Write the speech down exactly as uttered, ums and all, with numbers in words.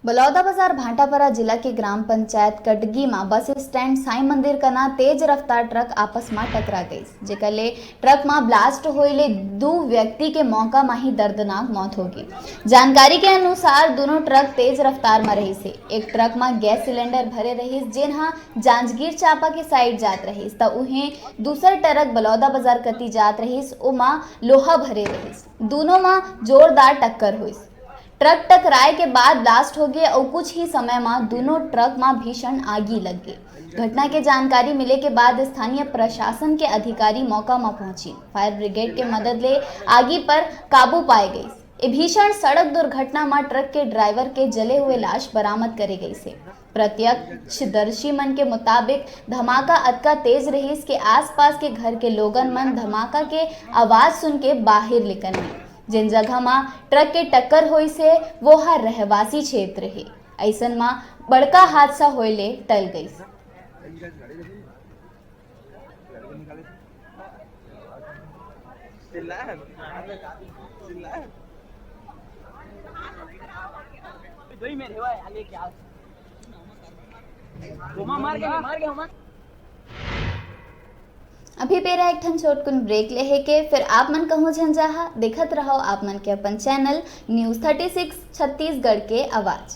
बलौदाबाजार भाटापारा जिला के ग्राम पंचायत कटगी म बस स्टैंड साईं मंदिर कना तेज रफ्तार ट्रक आपस म टकरा गइस, जेकर ले ट्रक म ब्लास्ट होए ले दू व्यक्ति के मौका म ही दर्दनाक मौत होगे। जानकारी के अनुसार, दोनों ट्रक तेज रफ्तार म रहिस हे। एक ट्रक म गैस सिलेंडर भरे रहिस, जेन ह जांजगीर चांपा के साइड जात रहिस, त उहें दूसर ट्रक बलौदाबाजार कति जात रहिस, ओमा लोहा भरे रहिस। दूनों म जोरदार टक्कर होइस। ट्रक टकराए के बाद ब्लास्ट होगे अउ कुछ ही समय म दूनों ट्रक म भीषण आगी लग गे। घटना के जानकारी मिले के बाद स्थानीय प्रशासन के अधिकारी मौका म पहुंचिन। फायर ब्रिगेड के मदद ले आगी पर काबू पाए गइस। ए भीषण सड़क दुर्घटना म ट्रक के ड्राइवर के जले हुए लाश बरामद करे गइस हे। प्रत्यक्षदर्शी मन के मुताबिक, धमाका अतका तेज रहिस के आसपास के घर के लोगन मन धमाका के आवाज सुन के बाहिर निकलने। जेन जगह म ट्रक के टक्कर होइस हे, वो ह रहवासी क्षेत्र हे। अइसन म बड़का हादसा होए ले टल गइस। अभी बेरा एक ठन छोटकुन ब्रेक लेहे के, फिर आप मन कहूँ झन जाहा। देखत रहो आप मन के अपन channel news thirty six Chhattisgarh के आवाज़।